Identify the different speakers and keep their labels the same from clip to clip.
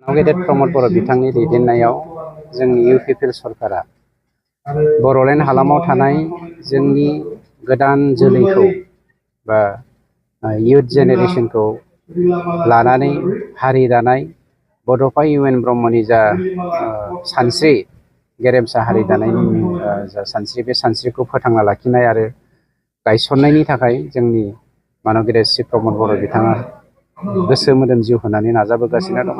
Speaker 1: गेदेर प्रमद बर' बिथांनि दैदेननायाव जोंनि इउपिपिएल सरकारा बड'लेण्ड हालामाव थानाय जोंनि गोदान जोलैखौ बा इयुथ जेनेरेशनखौ लानानै हारि दानाय बड'फा इउ.एन. ब्रह्मनि जा सानस्रि गेरेमसा हारि दानायनि जा सानस्रि बे सानस्रिखौ फोथांना लाखिनाय आरो गायसननायनि थाखाय जोंनि मानगेदेर श्री प्रमद बर' बिथाङा गोसो मोदोम जिउ होनानै नाजाबोगासिनो दङ।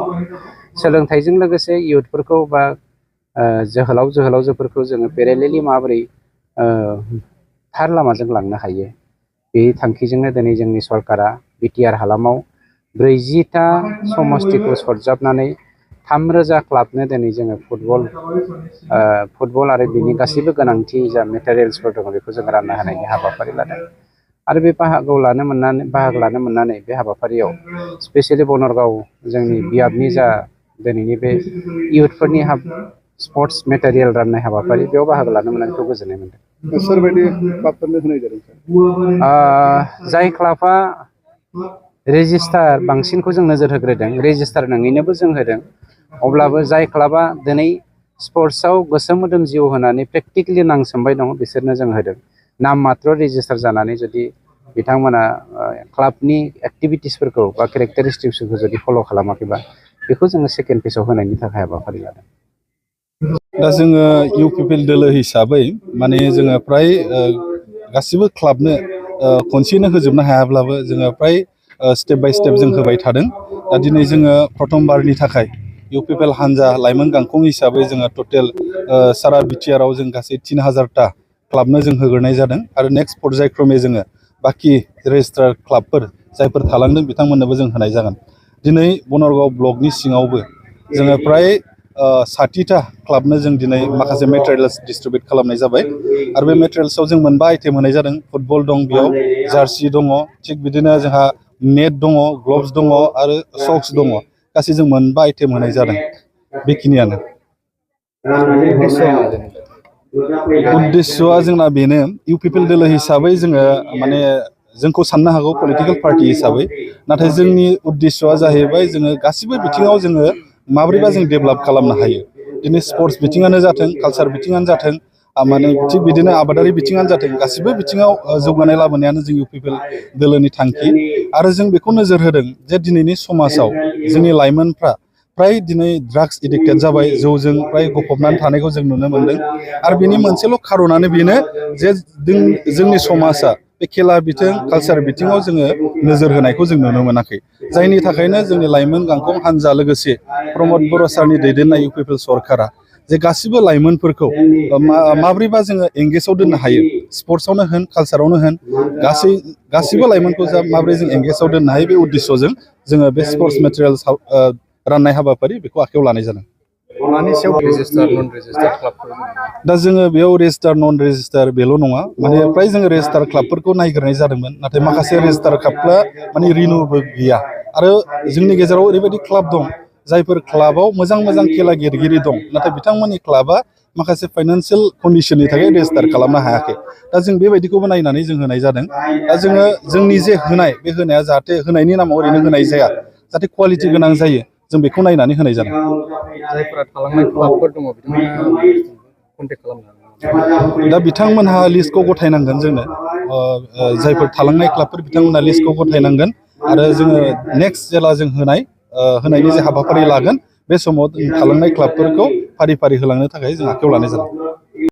Speaker 1: सोलोंथाइजों लोगोसे इयुथफोरखौ बा जोहोलाव जोहोलावजोफोरखौ जोङो पेरेलेलि माबोरै थार लामाजों लांनो हायो बे थांखिजोंनो दिनै जोंनि सरकारा बिटिआर हालामाव 40टा समस्तिखौ सरजाबनानै 3,000 क्लाबनो दिनै जोङो फुटबल आरो बिनि गासैबो गोनांथि जा मेटेरियेल्सफोर दङ बेखौ जों रानना होनायनि हाबाफारि लादों। आरो बे बाहागो लानो मोननानै बे हाबाफारियाव स्पेसियेलि बनरगाव जोंनि बियाबनि जा दिनैनि बे इयुथफोरनि स्पर्ट्स मेटेरियेल राननाय हाबाफारि बेयाव बाहागो लानो मोननायखौ गोजोननाय मोनदों।
Speaker 2: सोरबायदि क्लाबफोरनो होनाय जादों?
Speaker 1: जाय क्लाबा रेजिस्टार बांसिनखौ जों नोजोर होग्रोदों, रेजिस्टार नङैनोबो जों होदों। अब्लाबो जाय क्लाबा दिनै स्पर्ट्सआव गोसो मोदोम जिउ होनानै प्रेक्टिकेलि नांसोमबाय दङ बिसोरनो जों होदों। नाम मात्र रेजिस्टार जानानै जुदि बिथांमोना क्लाबनि एक्टिभिटिसफोरखौ बा केरेक्टारिस्टिक्सफोरखौ जुदि फल' खालामाखैबा बेखौ जोङो सेकेन्ड फेजआव होनायनि थाखाय हाबाफारि लादों।
Speaker 2: दा जोङो इउपिपिएल दोलो हिसाबै माने जोङो फ्राय गासिबो क्लाबनो खनसेनो होजोबनो हायाब्लाबो जोङो फ्राय स्टेप बाय स्टेप जों होबाय थादों। दा दिनै जोङो प्रथमबारनि थाखाय इउपिपिएल हानजा लाइमोन गांखं हिसाबै जोङो टटेल सारा बिटिआरआव जों गासै 3,000टा क्लाबनो जों होग्रोनाय जादों आरो नेक्स्ट पर्यायक्रमे जोङो बाखि रेजिस्टार क्लाबफोर जायफोर थालांदों बिथांमोननोबो जों होनाय जागोन। दिनै बनरगाव ब्लकनि सिङावबो जोङो फ्राय 60टा क्लाबनो जों दिनै माखासे मेटेरियेल्स डिस्ट्रिबिउट खालामनाय जाबाय आरो बे मेटेरियेल्सआव जों मोनबा आइटेम होनाय जादों। फुटबल दं, बेयाव जार्सि दङ, थिग बिदिनो जोंहा नेट दङ, ग्लभ्स दङ आरो सक्स दङ। गासै जों मोनबा आइटेम होनाय जादों। बेखिनियानो। उद्देस्यआ जोंना बेनो, इउपिपिएल दोलो हिसाबै जोङो माने जोंखौ साननो हागौ पलिटिकेल पार्टि हिसाबै, नाथाय जोंनि उद्देस्यआ जाहैबाय जोङो गासिबो बिथिङाव जोङो माब्रैबा जों डेभेलप खालामनो हायो। दिनै स्पर्ट्स बिथिङानो जाथों, कालसार बिथिङानो जाथों, माने थिग बिदिनो आबादारि बिथिङानो जाथों, गासिबो बिथिङाव जौगानाय लाबोनायानो जों इउपिपिएल दोलोनि थांखि। आरो जों बेखौ नोजोर होदों जे दिनैनि समाजाव जोंनि लाइमोनफ्रा फ्राय दिनै ड्राग्स एडिक्टेड जाबाय, जौजों फ्राय गफबनानै थानायखौ जों नुनो मोनदों। आरो बेनि मोनसेल' खारनानो बेनो जे जोंनि समाजा बे खेला बिथिं, कालसार बिथिङाव जोङो नोजोर होनायखौ जों नुनो मोनाखै। जायनि थाखायनो जोंनि लाइमोन गांखं हानजा लोगोसे प्रमद बर' सारनि दैदेननाय इउपिपिएल सरकारा जे गासिबो लाइमोनफोरखौ माब्रैबा जोङो एंगेजआव दोननो हायो, स्पर्ट्सआवनो होन, कालसारावनो होन, गासिबो लाइमोनखौ माबोरै जों एंगेजआव दोननो हायो बे उद्देश्यजों जोङो बे स्पर्ट्स मेटेरियेल्स राननाय हाबाफारि बेखौ आखायाव लानाय जादों। दा जोङो बेयाव रेजिस्टार नन रेजिस्टार बेल' नङा, माने फ्राय जोङो रेजिस्टार क्लाबफोरखौ नायग्रोनाय जादोंमोन, नाथाय माखासे रेजिस्टार क्लाबफ्रा माने रिनिउबो गैया। आरो जोंनि गेजेराव ओरैबायदि क्लाब दं जायफोर क्लाबाव मोजां मोजां खेला गेलेगिरि दं, नाथाय बिथांमोननि क्लाबा माखासे फाइनान्सियेल कन्डिसननि थाखाय रेजिस्टार खालामनो हायाखै। दा जों बेबायदिखौबो नायनानै जों होनाय जादों। दा जोङो जोंनि जे होनाय, बे होनाया जाहाथे होनायनि नामाव ओरैनो होनाय जाया, जाहाथे कुवालिटि गोनां जायो, जों बेखौ नायनानै होनाय जादों।
Speaker 3: जायफोरा थालांनाय क्लाबफोर दङ बिथांमोना कन्टेक्ट खालामनो हागोन।
Speaker 2: दा बिथांमोनहा लिस्टखौ गथायनांगोन जोंनो, जायफोर थालांनाय क्लाबफोर बिथांमोनहा लिस्टखौ गथायनांगोन। आरो जोङो नेक्स्ट जेला जों होनायनि जे हाबाफारि लागोन, बे समाव थालांनाय क्लाबफोरखौ फारि फारि होलांनो थाखाय जों आखायाव लानाय जादों।